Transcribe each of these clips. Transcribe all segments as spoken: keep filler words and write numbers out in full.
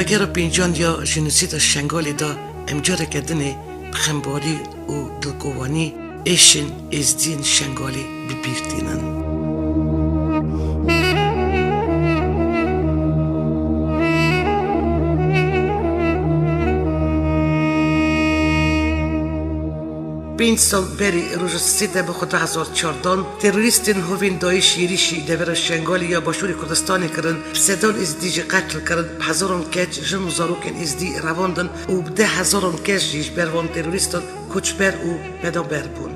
Gera pêncan ya jenosîda Şengalê de em careke din ê bi xembarî û dilkovanî êşên êzdiyên Şengalê bi bîr tînin. Pênc sal berî roja sisê Tebûxê du hezar çardan, terorîstên hovên DAIŞ êrîşî devera Şengalê ya Başûrê Kurdistanê kirin, bi sedan êzdî jî qetil kirin, bi hezaran keç, jin û zarokên êzdî revandin û bi deh hezaran kes jî ji ber van terorîstan koçber û benaber bûn.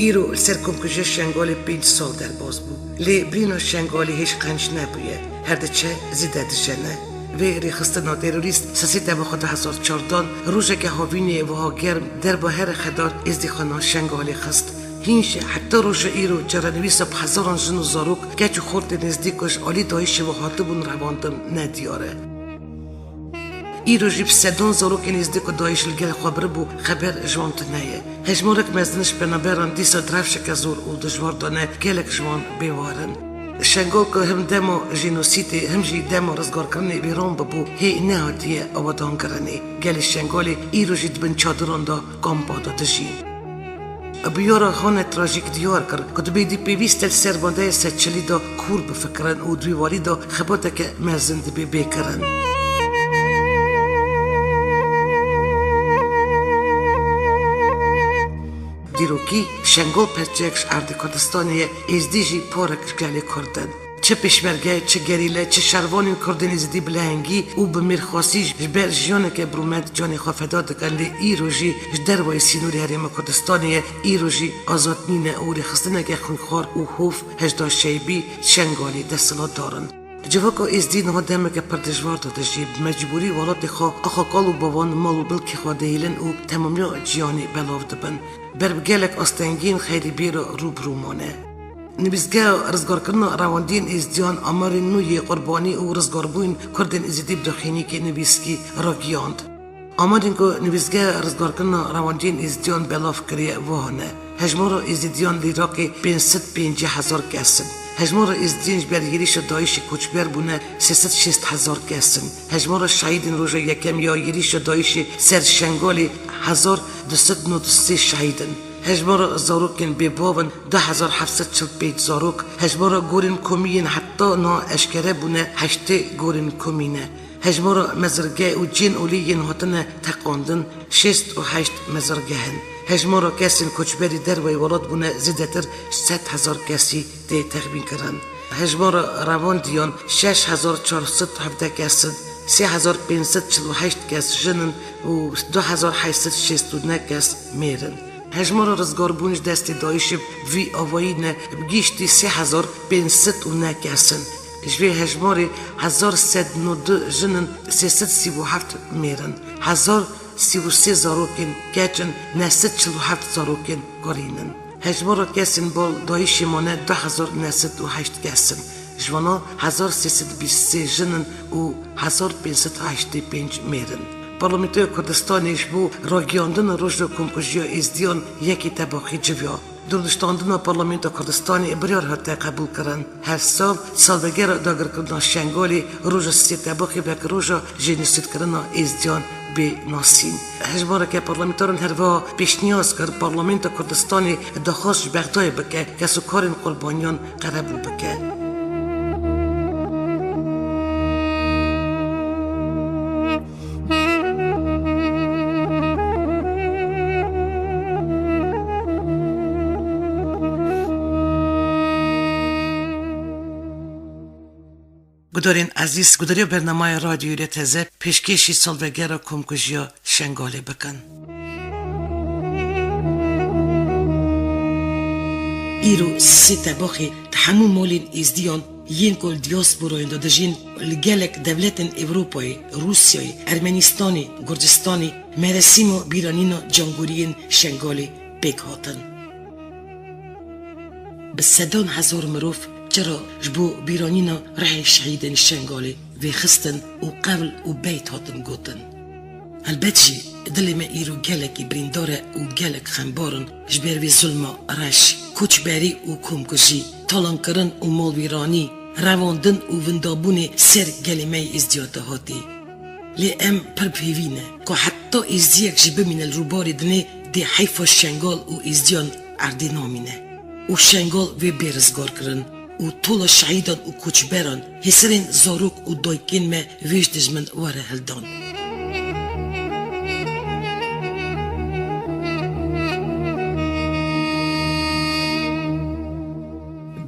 Îro li ser komkujiya Şengalê pênc sal derbas bû. Lê birîna Şengalê hêj qenc nebûye, her diçe zêde dijene. Vê rêxistina terorîst sisê Tebûxê du hezar çardan, rojeke havînê wiha germ, derba here xedar êzdîxana Şengalê xist. Hîn jî heta roja îro çarenivîsa bi hezaran jin û zarok, keç û xortên êzdî ku ji alî DAIŞê ve hatibûn revandin nediyar e. Îro jî bi sedan zarokên êzdî ku DAIŞ li gel xwe biribû, xeber ji wan tune ye. Hejmarek mezin ji penaberan dîsa di rewşeke zor û dijwar de ne, gelek ji wan bêwar in. Şengal ku him dema jenosîdê, him jî dema rizgarkirinê wêran bibû, hê nehatiye awedankirinê. Gelê Şengalê îro jî di bin çadiran de, kampa de dijîn. Biyara hane trajîk diyar kir ku dibê dî pêwîst e li ser madeya sed çilî de kûr bifikirin û di vî warî de xebateke mezin dibê bê kirin. Dîrokî, Şengal perçeyek ji erdê Kurdistanê ye, êzdî jî parek ji gelê Kurd in. Çi pêşmerge, çi gerîle, çi şervanên Kurdên Êzidî bi lehengî û bi mêrxasî ji ber jiyaneke birûmet canê xwe feda dikin, lê îro jî ji dervayê sînorê Herêma Kurdistanê ye, îro jî azad nîne û rêxistineke xwînxwar û hov hejda Şeybî Şengalê desthilatdar in. Civaka Êzidî niha demeke pir dijwar de dijî, bi mecbûrî welatê xwe, axa kal û bavan, mal û milkê xwe dihêlin û temamiya ciyanê belav dibin. Ber bi gelek astengiyên xeyrî bê re rû bi rû mane. Nivîsgeha Rizgarkirina Rewandiyên Êzidiyan amarên nû yê qurbanî û rizgarbûyên Kurdên Êzidî bi daxuyaniyekî nivîskî ragihand. Amarên ku Nivîsgeha Rizgarkirina Rewandiyên Êzidiyan belav kiriye wiha ne: Hejmara Êzidiyan li Iraqê pênc sed pêncî hezar kes in. Hejmara Êzidiyên ji ber êrîşa DAIŞê koçber bûne sê sed şêst hezar kes in. Hejmara şehîdên roja yekem ya êrîşa DAIŞê ser Şengalê hezar du sed nod û sê şehîd in. Hejmara zarokên bêbav in du hezar heft sed çil pênc zarok, hejmara gorên komî yên heta niha eşkere bûne heştê gorên komî ne. Hejmara mezirgeh û cihên olî yên hatine teqandin şêst û heşt mezirgeh in. Hejmara kesên koçberî derveyî welat bûne zêdetir ji sed hezar kesî tê texmînkirin. Hejmara rewandiyan şeş hezar çar sed hevdeh kes in, sê hezar pênc sed çil û heşt kes jin in û du hezar heşt sed şêst û neh kes mêr in. Hejmara rizgarbûn ji destê DAIŞê bi vî avayî ne, bi giştî sê hezar pênc sed û neh kes in. Ji vê hejmarê hezar sed nod du jin in, sê sed sî û heft mêr in. Hezar sî û sê zarokên keç in, neh sed çil û heft zarokên kurîn in. Hejmara kesên bal DAIŞê mane du hezar neh sed û heşt kes in. Ji wana hezar sê sed bîst sê jin in û hezar pênc sed heştê pênc mêr in. Parlamentoya Kurdistanê ji bo ragihandina roja komkujiya Êzdiyan yekê Tebaxê civiya. Dûrniştandina Parlamentoya Kurdistanê biryar hate qebûlkirin. Her sal, salvegera dagirkirina Şengalê, roja sisê Tebaxê wek roja jenosîdkirina Êzdiyan bê nasîn. Hejmareke parlamenteran herwiha pêşniyaz kir, Parlamentoya Kurdistanê daxwaz ji Bexdayê bike, kesûkarên qurbaniyan qerebû bike. Gudarên ezîz, gudariya bernamaya Radyoyê Teze pêşkêşî salvegera komkujiya Şengalê bikin. Îro sisê Tebaxê di hemû malên Êzdiyan yên ku li diyasporayên de dijîn, li gelek dewletên Ewropayê, Rûsyayê, Ermenistanê, Gurcistanê meresîma bîranîna cangoriyên Şengalê pêk hatin. Bi sedan hezar mirov çira ji bo bîranîna rihê şehîdên Şengalê vêxistin û qewl û beyt hatin gotin. Helbet jî dilê me îro gelekî birîndar e û gelek xembar in ji ber vê zulma reş, koçberî û komkujî, talankirin û malwîranî, revandin û windabûnê ser gelê me yê Êzdiya dahatî. Lê em pir bi hêvî ne ku heta êzdiyek jî bimîne li rûbarê dinê, dê heyfa Şengal û êzdiyan erdê namîne. Û Şengal vê bê rizgar kirin û tola şehîdan û koçberan, hêsirên zarok û dayikên me vê ji dijmin were hildan.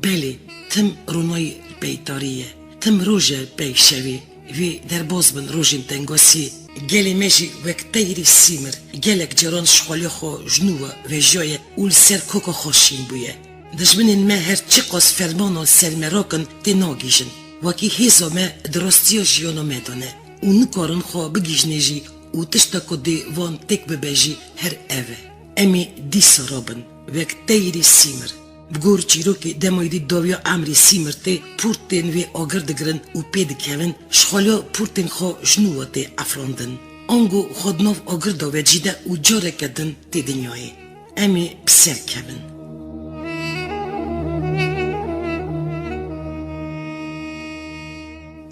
Belê, tim ronayî pey tarî ye, tim roj e pey şevê. Vê derbas bin rojên tengasiyê. Gelê me jî wek teyrê sîmir gelek caran ji xweliya xwe ji nû ve vejiyaye û li ser koka xwe şîn bûye. Dijminên me her çiqas fermana li ser me rakin, tê nagihîjin. Wekî hêza me di rastiya jiyana me de ne û nikarin xwe bigihîjinê jî û tişta ku dê van têk bibe jî her ev e. Em ê dîsa rabin wek teyrê sîmir. Bi gor çîrokê, dema êdî dawiya emrê sîmir tê, pûrtên wê agir digirin û pê dikevin, ji xweliya pûrtên xwe ji nû ve tê efrandin. Ango xwe di nav agir de vecîde û careke din tê dinyayê. Em ê bi ser kevin.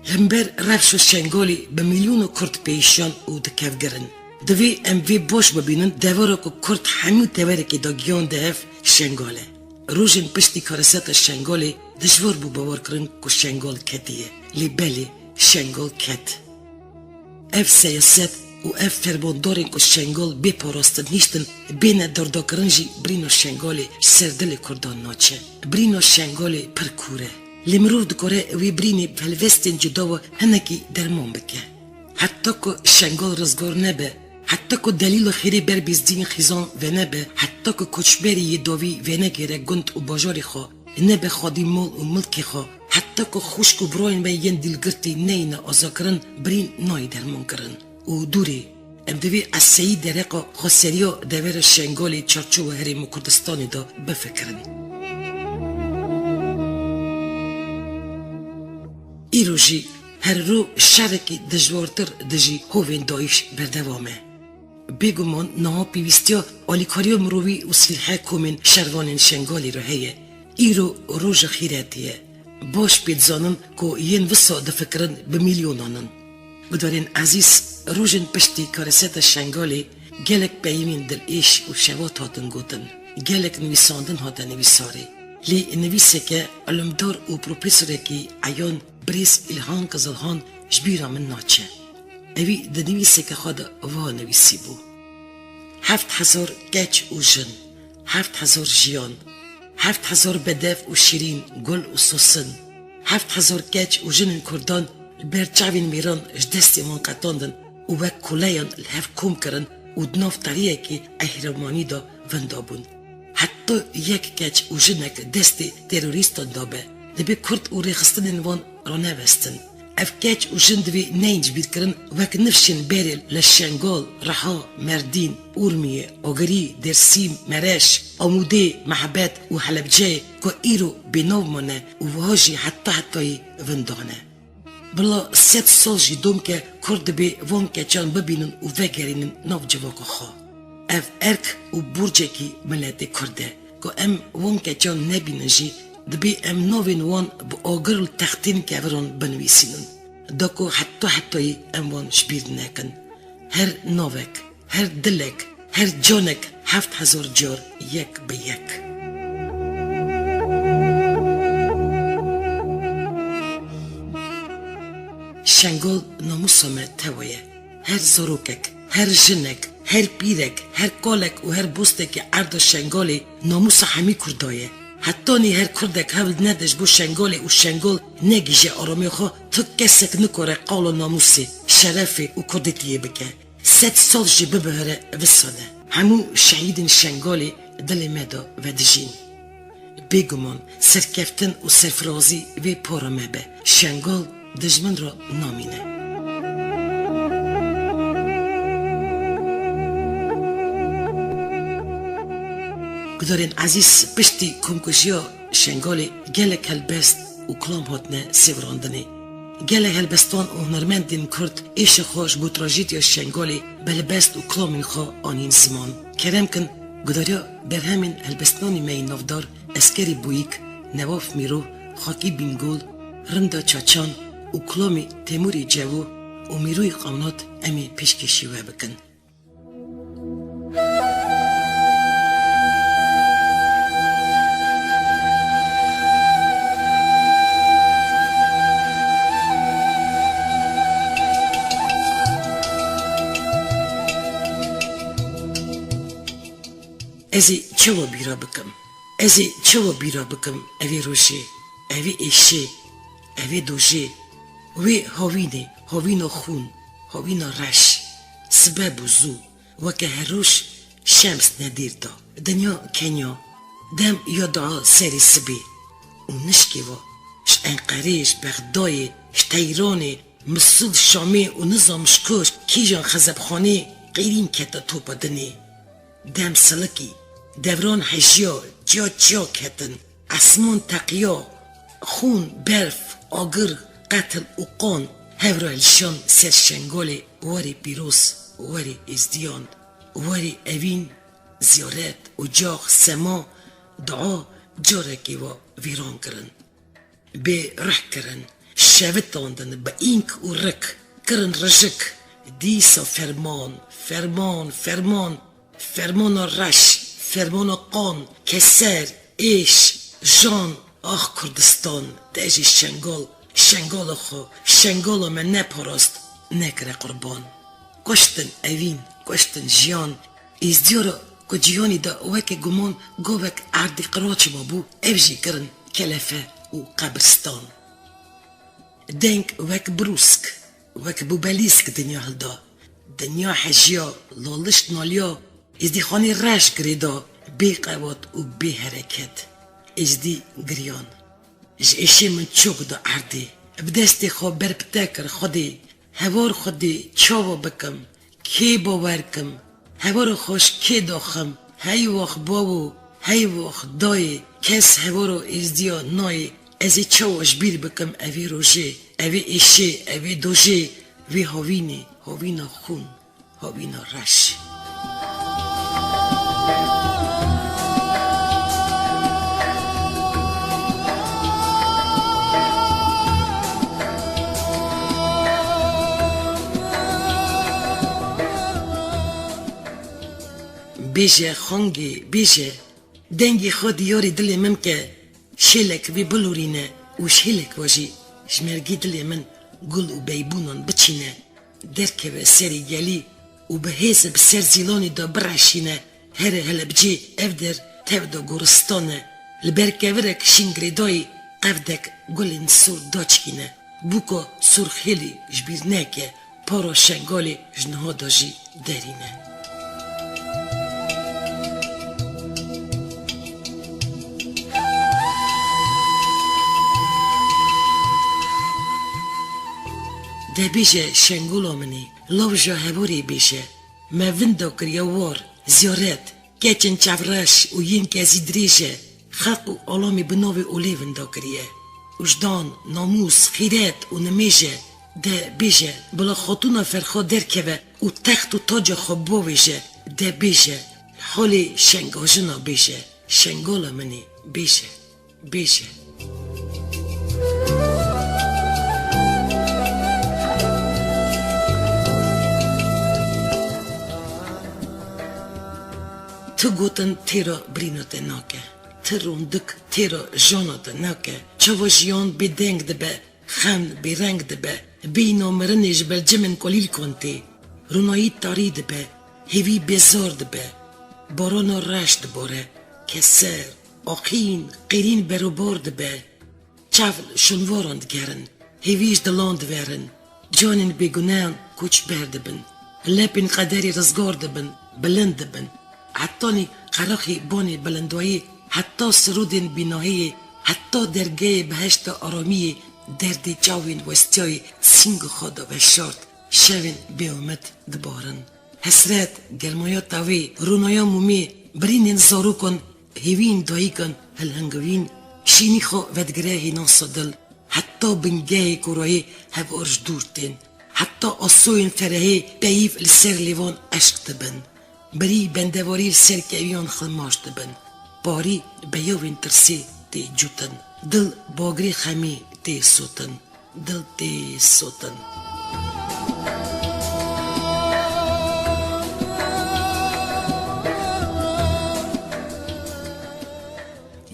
Li hember rewşa Şengalê bi milyona Kurd pêşiyan û di kevgir in. Divê em vê baş bibînin, devera ku Kurd hemû teverekê de giyan dihev, Şengal e. Rojên piştî kareseta Şengalê dijwar bû bawerkirin ku Şengal ketiye. Lê belê, Şengal ket. Ev siyaset û ev fermandarên ku Şengal bê parastin hiştin, bêne dardakirin jî birîna Şengalê ji ser dilê Kurdan naçe. Birîna Şengalê pir kûr e. Lê mirov dikare wê birînê bi helwestên cuda ve hinekî derman bike. Heta ku Şengal rizgar nebe, heta ku delîla xêrê ber bêzdiyên xîzan venebe, heta ku koçberî yê dawî venegêre gund û bajarê xwe, nebe xwedî mal û milkê xwe, heta ku xwişk û birayên me yên dîlgirtî neyne azakirin, birîn nayê dermankirin. Û dûrê, em divê eseyî dereqa xweseriya devera Şengalê çarçowa herêma Kurdistanê de bifikirin. Îro jî her roj şerekî dijwartir dijî hovên dayîş berdewam e. Bêguman niha pêwîstiya alîkariya mirovî û sîlhê komên şervanên Şengalê re heye. Îro roja xîretê ye. Baş pê dizanin ku yên wisa difikirin bi milyonan in. Guhdarên ezîz, rojên piştî kareseta Şengalê gelek peyivên dilêş û şewat hatin gotin. Gelek nivîsandin hate nivîsarê. Lê nivîseke ilimdar û profesorekî eyan birêz Îlhan Kizilhan ji bîra min naçe. Ewî di nivîseke xwe de wiha nivîsîbû: Heft hezar keç û jin, heft hezar jiyan, heft hezar bedev û şîrîn, gul û sosin, heft hezar keç û jinên Kurdan li ber çavên mêran ji destê wan qetandin û wek kuleyan li hev kom kirin û di nav tariyekê ehremanî de winda bûn. Heta yek keç û jinek destê terorîstan de be, divê Kurd û rêxistinên wan ranevestin. Ev keç û jin divê neyên jibîrkirin wek nifşên berê li Şengal, Reha, Merdîn, Urmiye, Ogirî, Dêrsîm, Mereş, Amûdê, Mehbet û Helebceyê ku îro bênav mane û wiha jî heta hetayî winda ne. Bila sed sal jî dom ke Kurd dibê van keçan bibînin û vegerînin nav civaka xwe. Ev erk û borcekî miletê Kurd e. Ku em wan keçan nebînin jî, dibê em navên wan bi agir li textên keviran binivîsînin. Da ku heta hetayî em wan ji bîr nekin. Her navek, her dilek, her canek heft hezar car yek bi yek. Şengal namûsa me tewa ye. Her zarokek, her jinek, her pîrek, her kalek û her bostekî erda Şengalê namûsa hemî Kurda ye. Hetanî her Kurdek hewl nede ji bo Şengalê û Şengal negihîje aramê xwe, tu kesek nikare qala namûsê, şerefê û Kurdetiyê bike. Sed sal jî bibihire, visa ne. Hemû şehîdên Şengalê dilê me de vedijîn. Bêguman serkeftin û serfirazî vê para me be. Şengal dijmin re namîne. Guhdarên ezîz, piştî komkujiya Şengalê gelek helbest û kilam hatine sêvirandinê. Gelek helbestvan û hunermendên Kurd êşa xwe ji bo trajediya Şengalê bi helbest û kilamên xwe anîn ziman. Kerem kin, guhdariya berhemên helbestvanê me yê navdar Eskerî Bûyîk, Newaf Mîro, Xakî Bîngol, Rinda Çaçan û kilamê Temûrê Cevo û mîroyê qanot em ê pêşkêşî we bikin. Ez ê çawa bîra bikim? Ez ê çawa bîra bikim evê rojê, evê êşê, evê dojê? Wê havînê, havîna xûn, havîna reş. Sibe bû zû, weke her roj şems nedîr da. Dinya kenya, dem ya dua serê sibê. Û nişkê va, ji Enqerê, ji Bexdayê, ji Teyranê, Misil Şamê û nizam ji ku kîjan xezebxanê qîrîn kete topa dinê. Dem silikî, devran hejiya, çiya çiya ketin, esman teqiya, xûn, berf, agir, qetil û qan, hevra hilşan ser Şengalê, werê pîroz, werê êzdiyan, werê evîn, ziyaret, ocax, sema, dua, carekê wa vîran kirin. Bê rih kirin, şevitandin bi înk û rik, kirin rijik. Dîsa ferman, ferman, ferman, fermana reş, fermana qan, keser, êş, jan, ax Kurdistan, te jî Şengal, Şengala xwe, Şengala me neparast, nekire qurban. Kuştin evîn, kuştin jiyan, êzdiyara ku cîhanê de weke guman govek erdê qiraçê mabû, ev jî kirin kelefe û qebristan. Deng wek brûsk, wek bûbelîsk dinya hilda. Dinya hejiya, laliş naliya, êzdîxanê reş girêda, bê qewat û bê hereket. Êzdî giriyan. Ji êşê min çok da erdê. Bi destê xwe berpite kir Xwedê. Hewar Xwedê çawa bikim? Kê bawer kim? Hewara xwe ji kê daxim? Hey wax bawo, hey wax dayê, kes hewara êzdiya nayê. Ez ê çawa ji bîr bikim evê rojê, evê êşê, evê dojê, vê havînê, havîna xûn, havîna reş. Bêje xangê, bêje, dengê xwe diyarê dilê min ke, şêlek vê bilorîne û şêlek wa jî ji mergê dilê min gul û beybûnan biçîne, derkeve serê gelî û bi hêz bi ser zîlanê de bireşîne, here Helebcê, ev der tev de goristan e. Li ber kevirek şîn girêdayî qevdek gulên sor daçikîne. Bûka Surxêlî ji bîr neke, para Şengalê ji niha de jî derîne. De bêje Şengola min î, lawja hevorê bêje, me vinda kiriye war, ziyaret, keçên çavreş û yên kezî dirêj e, xelq û alamê bi navê olê vinda kiriye. Wijdan, namûs, xîret û nimêj e. De bêje, bila xatûna ferxa derkeve û text û taca xwe bavêje. De bêje, holê şengajina bêje, Şengola min î, bêje. Bêje. Ti gotin têra birîna te nake. Ti rondik têra jana te nake. Çava jiyan bêdeng dibe, xewn bêreng dibe. Bêyna mirinê ji belcimên kolîlkan tê. Ronayî tarî dibe, hêvî bêzar dibe. Barana reş dibare, keser, aqîn, qêrîn berûbar dibe. Çav şûnvaran digerin, hêvî ji dilan diverin. Canên bêgunehan koçber dibin. Lepên qederê rizgar dibin, bilind dibin. Hetanî qeraxê banê bilindwayî, heta sirûdên bînahiyê, heta dergehê behişta aramiyê, derdê çavên westiyayê sînga xwe de veşart, şevên bêumid dibarin. Hesret, germaya tavê, rûnaya mûmê, birînên zarokan, hêviyên dayikan hilhingivîn, şînî xwe vedigire hênasa dil, heta bingehê korayê hevar ji dûr tên, heta asoyên ferehê peyîv li ser lêvan eşq dibin. Birî bendewarî li ser keviyan xilmaş dibin. Parî beyavên tirsê tê cûtin. Dil bagirê xemê tê sotin. Dil tê sotin.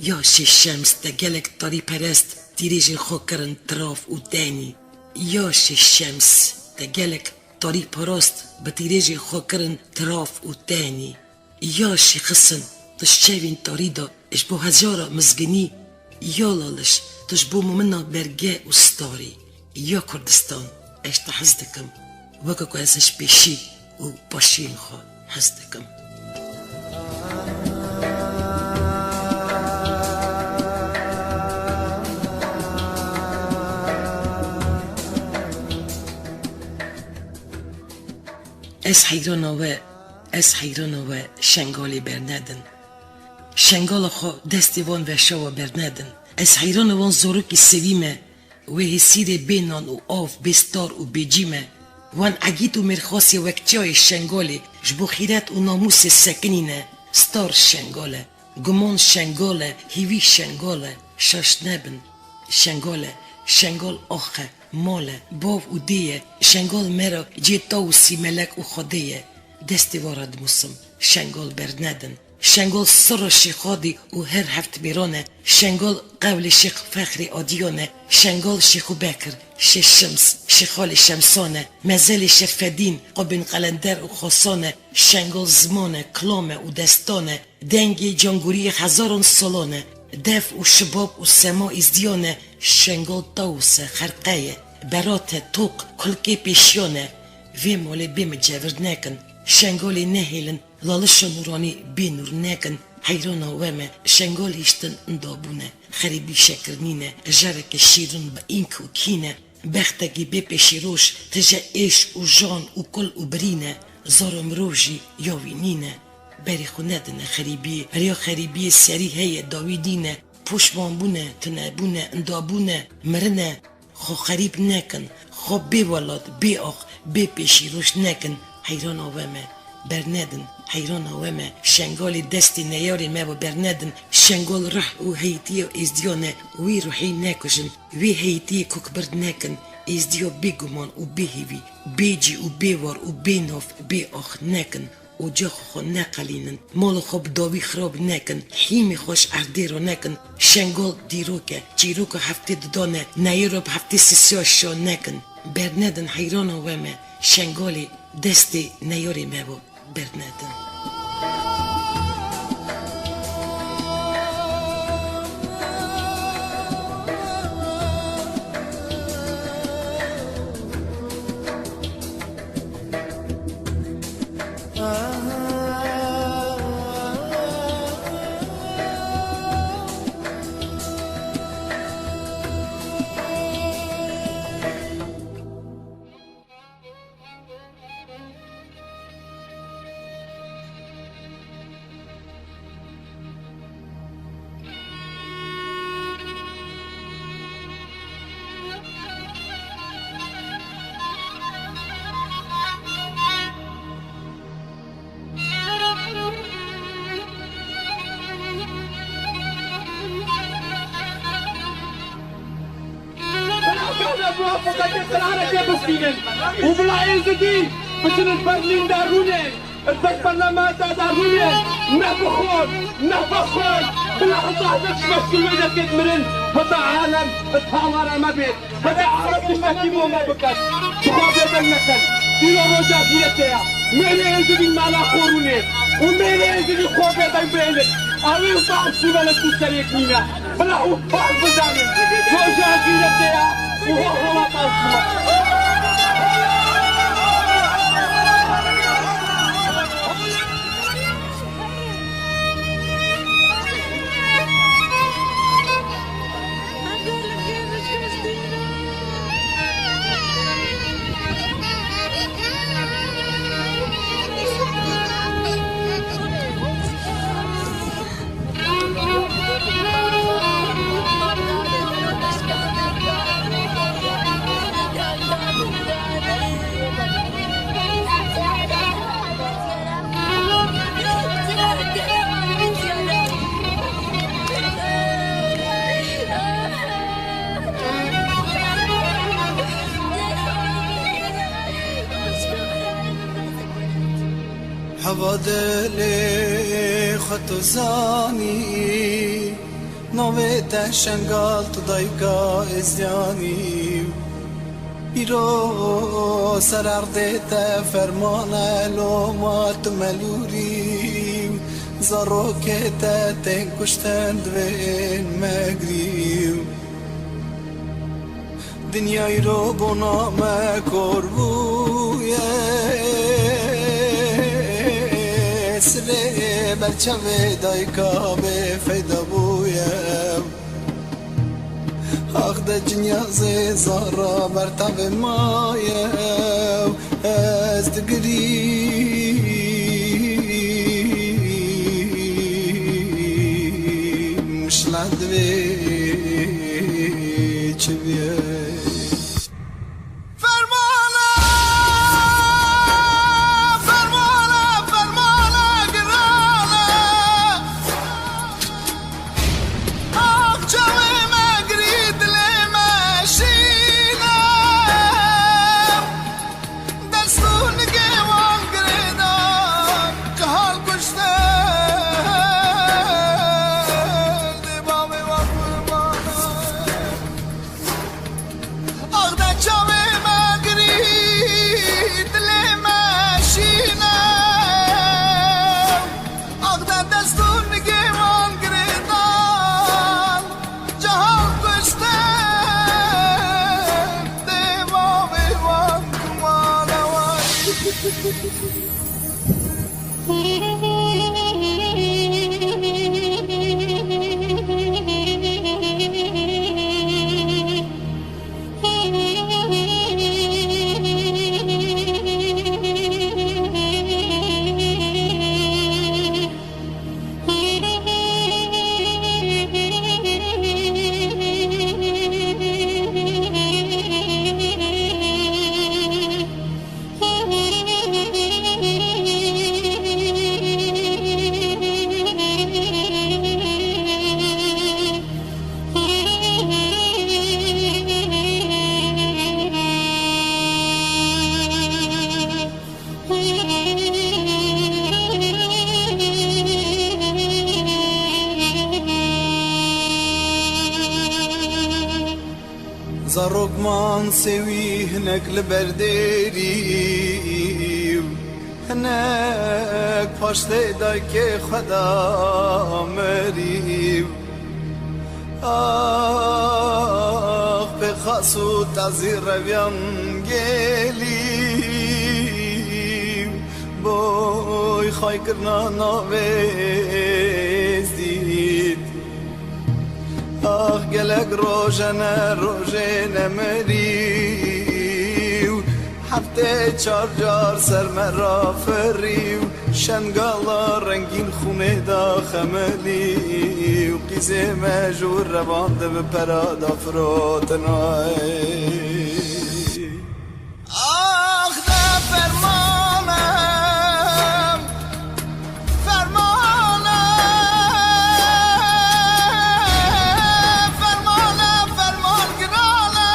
Ya şêş Şems te gelek tarîperest tîrêjên xwe kirin tiraf û tenî. Ya şêş Şems te gelek tarîparast bi tîrêjên xwe kirin tiraf û tenî. Ya şêxisin tu ji çevên tarî de ji bo hejara mizginî, ya laliş tu ji bo mumina berge û starî. Ya Kurdistan, ez te hez dikim, weke ku ez ji pêşî û paşiyên xwe hez dikim. Ez heyrana we, ez heyrana we Şengalê bernedin. Şengala xwe destê van veşa we bernedin. Ez heyrana wan zorokî sevî me, wê hêsîrê bê nan û av, bê star û bê cî me. Wan egît û mêrxasê wek çiyayê Şengalê ji bo xîret û namûsê sekinîne. Star Şengal e, guman Şengal e, hîvî Şengal e, şaş nebin. Şengal e, Şengal ax e, mal e, bav û dê ye. Şengal me re cê taw û sîmelek û Xwedê ye. Destê we re dimusim, Şengal bernedin. Şengal sirra Şêxadî û her heft mêran e. Şengal qewlê Şêx Fexrê Adiyan e. Şengal Şêxû Bekir, Şêx Şems, Şêxalê Şemsan e. Mezelê Şerfedîn, Qubên Qelender û Xasan e. Şengal ziman e, kilam e û destan e. Dengê cangoriyê hezaran salan e. Def û şibab û sema êzdiyan e. Şengal tawus e, xerqe ye. Berat e, toq, kulkê pêşiyan e. Vê malê bê min cevir nekin. Şengalê nehêlin, Laliş û Nûranî bê nûr nekin. Heyrana we me, Şengal hiştin inda bûne. Xerîbî şekir nîne, jereke şîrin bi înk û kîne. Bextekî bê pêşîroj, tije êş û jan û kul û birîne. Zaro mirov jî ya wî nîne. Berê xwe nedine xerîbiyê, riya xerîbiyê serî heye dawî nîne. Poşman bûne, tune bûne, inda bûne, mirine. Xwe xerîb nekin, xwe bê welat, bê ax, bê pêşîroj nekin. Heyrana we me, bernedin, heyrana we me. Şengalê destê neyarê me bo bernedin. Şengal ruh û heyîtiya êzdiyan e, wî ruhî nekujin, wê heyîtiyê kokbir nekin. Êzdiya bê guman û bê hêvî, bê cî û bê war û bê nav, bê ax nekin. Ocaxa xwe neqelînin, mala xwe bi dawî xirab nekin, hîmê xwe ji erdê re nekin. Şengal dîrok e, çîroka heftê didan e, neyara bi heftê sisiya şa nekin. Bernedin heyrana we me, Şengalê destê neyarê me bo, bernedin. Bila Êzidî biçin li Berlîn de rûnên, li ber parlamenta de rûnên, ne bi xwe, ne bi xwe, bila heta hinek ji meşkil wê derkêt mirin, heta alem bi tawara me bêt, heta alem tiştekî bo me biket. Bi xwe bêdeng nekin. Îro roja xîretê ye. Mêrê Êzidî mala xwe rûnê û mêrê Êzidî xwe bêdeng bihêlin. Ew ê wisa esûbelek û serêk nîne. Bila û baz bizanin. Roja xîretê ye û ho helata esûbe. Heva dilê xwe tu zanî, Navê te Şengal, tu dayika êziyanî. Îro ser erdê te ferman e, loma tu melûrî. Zarokê te tên kuştin, divên megrî. Dinya îro bona me kor bûye, silê ber çavê dayika bê feyda bûye. Ax de cinyazê zara ber tavê maye, ez digirîm, şila divê çi bîye. Fermana, fermana, fermana girana. Ax çavê me girî, dilê me şîne. Dest û nigê wan girêda, cehal kuştin, dê bavê wan qurbana. Ax de çavê me girî, dilê me şîne. Ax de dest û nigê wan girêdan, cehal kuştin, dê bavê wan kumane warî. Zarok man sêwî, hinek li ber dêrî, hinek paştê dayikê xwe da merî. Ax pêxas û tazî reviyan gelî, boy xaykirina navê Êzdîd. Ax gelek rojene rojê nemerî û heftê çar car ser me raferî û Şengala rengîn xûnê da xemelî û qîzê me ji wir revande bi pera da firotinayê. Ax de fermane, fermane, fermane, ferman girane.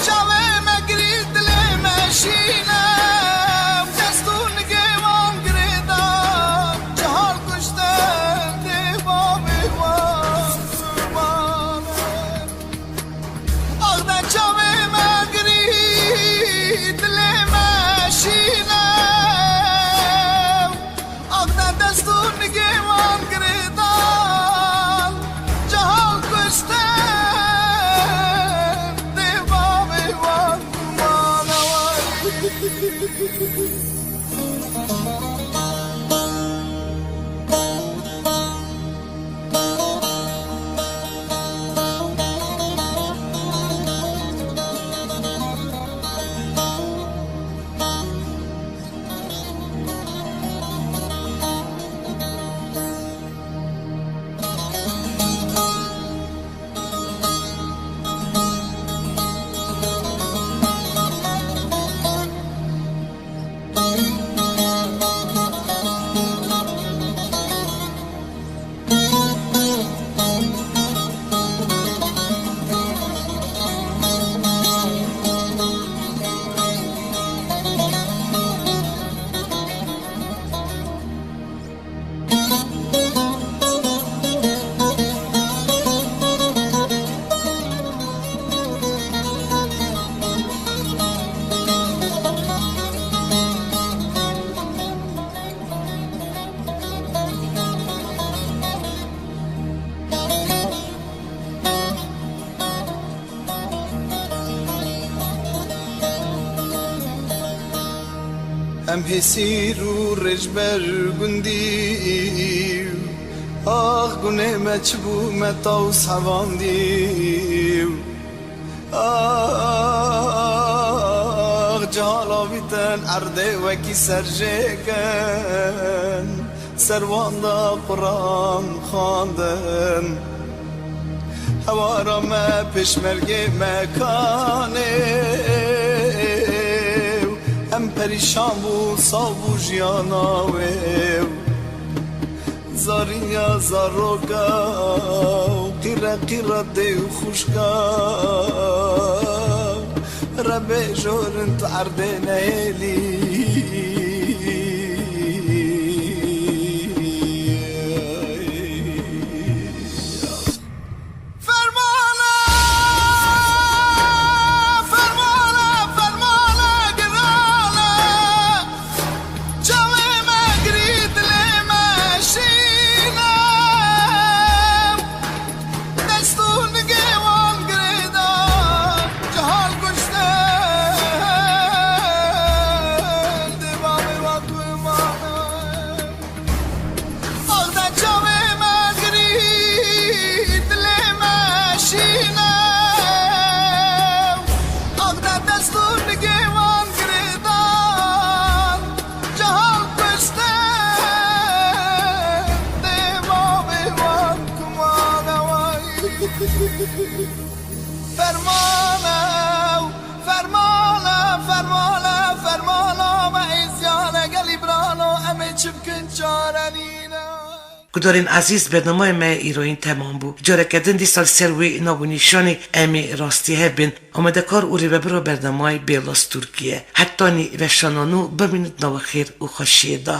Çavê me girî, dilê me şîne, dest û nigê wan girêdan, cehal kuştin, dê bavê wan qurbane. Ax de çavê me girî, dilê me şîne. Ax de dest û nigê wan girêdan, cehal kuştin, dê bavê wan kumane warî. Em hêsîr û rêjber gundî, ax gunê me çi bû me taw sevandî. Ax cihal avîtin erdê wekî serjêkin, serwanda Quran xwandin. Hewara me pêşmergê me kanê, em perîşan bû saw bû jiyana wê. Zariya zaroka û qîre qîre dê û xuşka, rebê jorin tu erdê nehêlî. Fermana, fermana, fermana girana. Çavê me girî, dilê me şîne. Dest û nigê wan girêda, cihal kuştin, dê bavê wa ku mane. Ax de çavê me girî, dilê me şîne. Ax de dest û nigê wan girêdan, cihal kuştin, dê bavê wan ku mane way. Fermana, fermana, fermana, fermana, me êziyane gelî birano, em ê çi bikin çare nîne. Gudarên ezîz, bernameyê me îroyîn temam bû. Careke din dîsa li ser wê nav û nîşanê em ê rastî hev bin. Amadekar û rêvebira bernamayê Bêlas Tirkiye. Hetanî veşana nû bimînit nava xêr û xweşiyê de.